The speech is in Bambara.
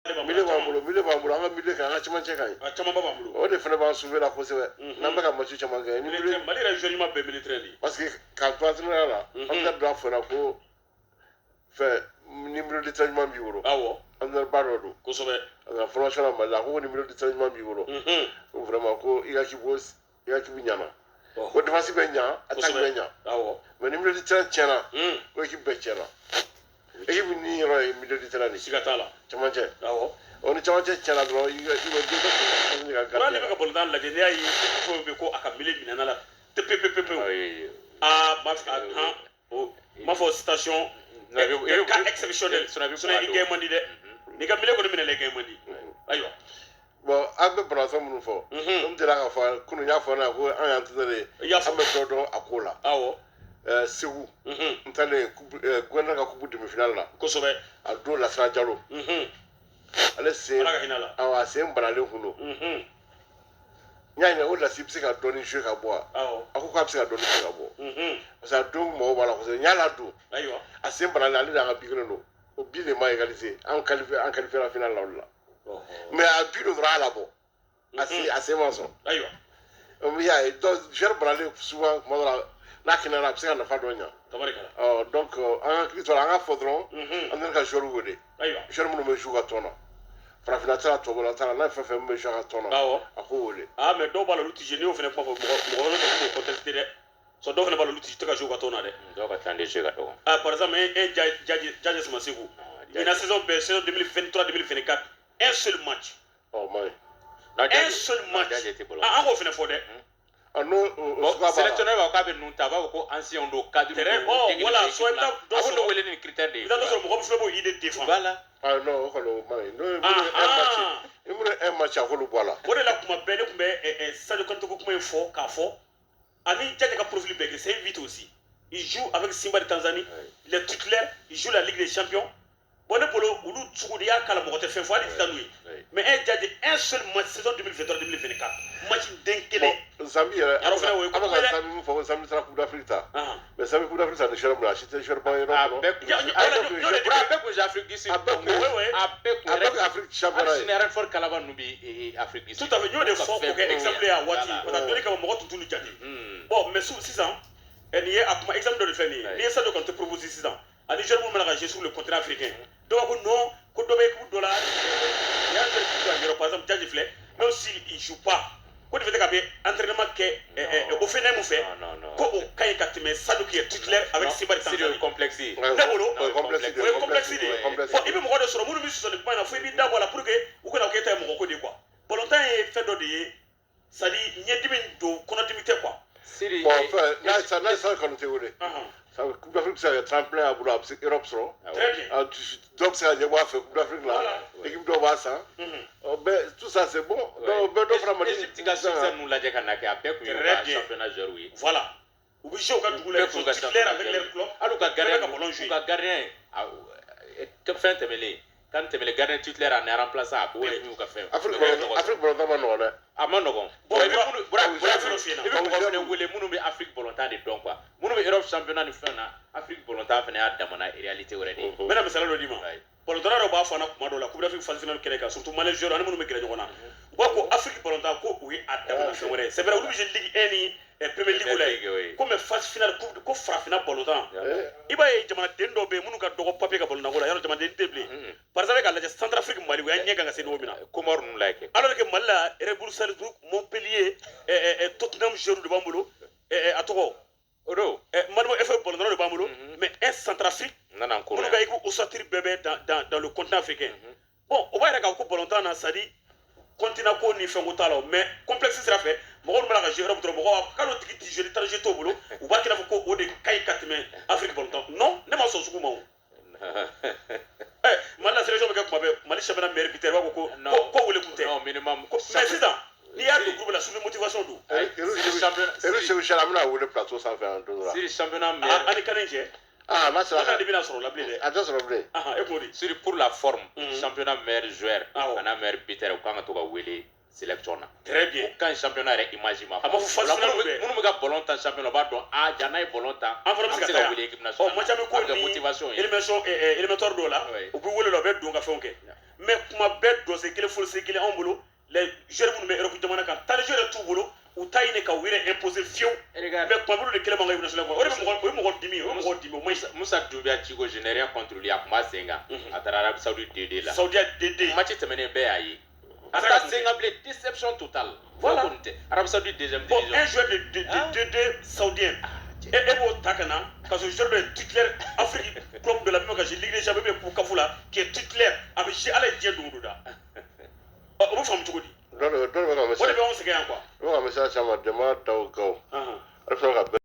De b'an Milieu bolo. b'an bolo, milieu b'an bolo, an ka milieu kan, an ka cɛmancɛ ka ɲi. A camanba b'an bolo. O de fana b'an sauver la kosɛbɛ n'an bɛ ka match caman kɛ ni Milieu milieu terrain, Mali yɛrɛ joueur ɲuman bɛɛ milieu terrain de ye. Parce que k'an to entraîneur la, an ka don a fɔ ko fɛn ni milieu de terrain ɲuman b'i bolo, entraîneur ba dɔ don. A nana formation na Mali la, a ko ni milieu de terrain ɲuman b'i bolo, ko vraiment ko i ka équipe ɲɛna, ko défense bɛ ɲa, attaque bɛ ɲa, mais ni milieu de terrain tiɲɛna, ko équipe bɛɛ tiɲɛna. Équipe ni yɔrɔ ye milieu de terrain de ye. Siga t'a la. Cɛmancɛ. O ni cɛmancɛ tiɲɛna dɔrɔn, i ka N'ale bɛ ka balontan lajɛ, n'i y'a ye fɛn bɛ ko a ka milieu minɛna la pewu pewu pewu. Aa, m'a fɔ han, o m'a fɔ situation Non, cas exceptionnel. Sinon, i bɛ Sinon i gɛn man di dɛ. N'i ka milieu kɔni minɛ la, i gɛn man di. Ayiwa. Bon, an bɛ balontan minnu fɔ, n delila k'a fɔ kunun, n y'a fɔ ne ye ko an y'an entraîneur ye. I y'a fɔ. An bɛ dɔ dɔn a ko la. Segu, n taalen gouverneur ka coupe demi-finale la, a don Lasana Jalo, ale sen Ala ka hinɛ a la. Awɔ, a sen banalen kun don. N y'a ɲininka ko Lasi bɛ se ka dɔɔni jouer ka bɔ wa? A ko k'a bɛ se ka dɔɔni jouer ka bɔ, parce que a don mɔgɔw b'a la kosɛbɛ. N y'a ladon, a sen banalen, ale de y'an ka bi kelen don, o bi de ma égaliser, an qualifié, an qualifié la finale la o de la. Mais a bi don dɔrɔn, a y'a labɔ, a sen ma sɔn. I y'a ye, donc joueur banalen souvent, kuma dɔ la, n'a kɛnɛyara, a bɛ se ka nafa dɔ ɲa. Tabarikala. Ɔ, donc an ka hakili to a la, an ka fɔ dɔrɔn an ka joueur wele, joueur minnu bɛ jouer ka tɔn na, farafinna t'a la, tubabula t'a la, n'a ye fɛn fɛn min bɛ jouer a ka tɔn na, a k'o wele. Ah, mais dɔw b'a la, olu ti jouer. N'i y'o fana kuma fɔ, mɔgɔ wɛrɛ b'o contester dɛ. So dɔw fana b'a la, olu ti tɛ ka jouer u ka tɔn na dɛ. Dɔw ka temps de jeu ka dɔgɔ. Ah, par exemple, un Jaje Samaseku. Ɲinan saison bɛɛ, saison 2023 2024, un seul match. Ɔ, ma ɲi. Non, Un Jaje- seul non, match. Jaje tɛ bɔlɔn. Ah, an k'o fana fɔ dɛ. Ah non, o Bon, suguya b'a la. Sélectionneur b'a fɔ k'a bɛ ninnu ta, a b'a fɔ ko ancien don, cadre Très don, bon, technique voilà, de soit i l'équipe bɛ taa la. dɔ A b'olu sɔrɔ- wele ni critère de ye. I bɛ taa dɔ sɔrɔ, mɔgɔ min fana b'o idée défend. Voilà. Ah non, o kɔni o ma ɲi. N'o ye Ah, minnu ye un match, ah. ni minnu ye un match, a k'olu bɔ a la. O de la, kuma bɛɛ ne tun bɛ Sadio Kante ko kuma in fɔ k'a fɔ ani Jaja ka profil bɛɛ kɛ, c'est un 8 aussi. Il joue avec Simba de Tanzanie, il est titulaire, il joue la Ligue des Champions. Bon, ne bolo, olu sugu de y'a kala, mɔgɔ tɛ fɛn fɔ hali sisan n'u ye. Mais un Jaja, un seul match, saison 2023 2024, match den kelen. Bon, Zambie yɛrɛ, Yarɔ fɛnɛ o ye an bɛ ko ka ye dɛ. Zambie min fɔ, ko Zambie taara Coupe d'Afrique ta, mais Zambie Coupe d'Afrique ta ni joueur mun na, a si tɛ joueur ba ye A yɔrɔ kɔnɔ. bɛɛ kun Ya- a bɛɛ kun Afrique du Sud. A bɛɛ kun- Ouais. A bɛɛ kun A bɛɛ kun Afrique championnat Hali ye. sini Renfort Kalaba ninnu bɛ Afrique du Sud. Tout à fait, n y'o de fɔ k'o kɛ exemple ye a waati, Voilà. parce que donni kama mɔgɔ tun t'olu jate. Bon, mais sisan nin ye a kuma exemple dɔ de filɛ nin ye. N'i ye Sadio Kante proposé sisan ani joueur minnu bɛna ka jouer sur le continent africain, dɔw b'a ko non, ko dɔ bɛ équipe dɔ la, nin y'a joueur qui joue en Europe, par exemple Jaji filɛ, même s'il il joue pas, ko de fait k'a bɛ entraînement kɛ Hoffenheim fɛ, Non, non, non. ko o ka ɲi ka tɛmɛ Sadio qui est titulaire avec Non, Simba de c'est le Tanzanie. complexe ye. Ouais, Ne bolo, o ye complexe de o ye. ye complexe de O ye ye. complexe. Bon, i bɛ mɔgɔ dɔ sɔrɔ minnu bɛ sɔsɔ nin kuma in na fo i b'i da bɔ a la pour que u kana k'e ta ye mɔgɔ ko de ye quoi. Balontan ye fɛn dɔ de ye, c'est à dire ɲɛdimi don, kɔnɔdimi tɛ quoi. Siri, Bon, fɛn n'a ye Sadio Kante wele, Coupe d'Afrique bɛ se ka kɛ tremplin a bolo, a bɛ se Europe sɔrɔ. Très bien. Ah, dɔw bɛ se ka ɲɛbɔ a fɛ Coupe d'Afrique la, équipe dɔw b'a san. Ɔ, bɛɛ, tout ça c'est bon. Donc bɛɛ dɔ fara Mali. Égypte ka succès ninnu lajɛ ka na kɛ, a bɛɛ kun ye u Très ka bien. championnat joueur ye. Voilà. U bɛ jouer u ka dugu la, Bɛɛ ils kun sont ka titulaires championnat avec joueur leur club. ye. Hali u ka Bɛɛ bɛ gardien ka ballon u jouer. ka gardien fɛn tɛmɛnen kan tɛmɛnen, gardien titulaire ani remplaçant, a bɛɛ kun y'u ka fɛn. Afrique Bɛɛ balontan tɔgɔ sɔrɔ. Afrique balontan ma nɔgɔn dɛ. A ma nɔgɔn. Bon, I bɛ minnu Bura Bura fɛnɛ f'i ɲɛna. i bɛ mɔgɔ fɛnɛ wele minnu bɛ Afrique balontan de dɔn quoi, minnu bɛ Europe championnat ni fɛn na, Afrique balontan fɛnɛ y'a damana réalité wɛrɛ de ye. N bɛna misali dɔ d'i ma. Balontanna dɔw b'a fɔ an na kuma dɔw la, Coupe d'Afrique phase finale kɛnɛ kan, surtout Malien joueur ani minnu bɛ gɛrɛ ɲɔgɔn na, u b'a ko Afrique balontan ko o ye a damana fɛn wɛrɛ ye. C'est vrai, olu bɛ jouer Ligue 1 ni Premier League la League, oui. ye ko, mais phase finale coupe ko farafinna balontan, Eh, i b'a ye jamanaden dɔw bɛ yen minnu ka dɔgɔ papier ka balontan ko la, yarɔ jamanaden tɛ bilen. Par exemple, k'a lajɛ Centrafrique, Mali, u y'an ɲɛ kan ka se niveau min na. Comore ninnu lajɛ kɛ. Alors que Mali la, Red Bull Salzbourg, Montpellier, Tottenham joueur de b'an bolo, a tɔgɔ O don. Malmo FF balontannaw de b'an bolo, mais un Centrafrique N nana n koro minnu yan. ka équipe ossature bɛɛ bɛ dans le continent africain. Bon, o b'a yira k'a fɔ ko balontan na, c'est à dire continent ko ni fɛn ko t'a la o, mais complexe sira fɛ, mɔgɔw bɛna ka jouer Europe dɔrɔn, mɔgɔw b'a fɔ k'ale tigi ti jouer, étranger t'o bolo, u b'a kɛ i n'a fɔ ko o de ka ɲi ka tɛmɛ Afrique balontan. Non, ne ma sɔn sugu ma o. Mali la sélection bɛ kɛ kuma bɛɛ Mali championnat meilleur buteur, i b'a fɔ ko Non. ko wele kun tɛ. Non, minimum. Mais sisan n'i y'a don groupe la, souvent motivation don. Eric Sekou Chelle, an bɛna wele plateau sanfɛ yan don dɔ la. Siri championnat Ah, meilleur. ani kane cɛ. Ah, n'a sera Ala de bɛna sɔrɔ o la bilen dɛ. A tɛ sɔrɔ bilen. Ahan, e k'o di. Siri, pour la forme, championnat meilleur joueur a n'a meilleur buteur, u kan ka to ka wele sélection na. Très bien. O ka ɲi championnat yɛrɛ image ma. A ma fɔ phase O la finale minnu bɛɛ. Minnu bɛ ka ballon tan championnat, u b'a dɔn a ja n'a ye ballon tan, An fana bɛ se ka se taa ka yan. wele équipe nationale. Ɔ, match bɛ A ko bɛ kɛ ni motivation ye. élimination éliminatoire dɔw la, u bɛ wele la, u bɛ don ka fɛnw kɛ. Mais kuma bɛɛ dɔse kelen, folose kelen anw bolo, les joueurs minnu bɛ Europe jamana kan, tan joueur t'u bolo, u t'a ɲini ka u yɛrɛ imposer fiyewu. Regarde. Mais kuma bɛɛ olu de kelen b'an ka équipe nationale kɔnɔ. O de bɛ mɔgɔ, o ye mɔgɔ dimi, o ye mɔgɔ dimi, o man ɲi. Moussa Doumbia Chico, je n'ai rien contre lui, a kun b'a sen kan. A taara Arabie Saoudite D2 la. Saudiya D2. Match tɛmɛnen bɛɛ y'a ye. A A taara taa sen kan bilen, déception totale. Voilà. Ko nin tɛ Arabie Saoudite deuxième Bon, division. un joueur de Ah. D2 saoudien, Ah, cɛ. e b'o ta ka na ka sɔrɔ joueur dɔ ye titulaire Afrique club de la même ka jouer Ligue des Champions bɛ Coupe CAF la, qui est titulaire, a bɛ jouer, Ala ye diɲɛ don o don da. Ɔ, o bɛ faamu cogo di? Dɔ de bɛ ka O de message bɛ anw sɛgɛn yan quoi. dɔ bɛ ka message caman Dɛmɛ Daw Gawo. Ale bɛ sɔrɔ ka bɛɛ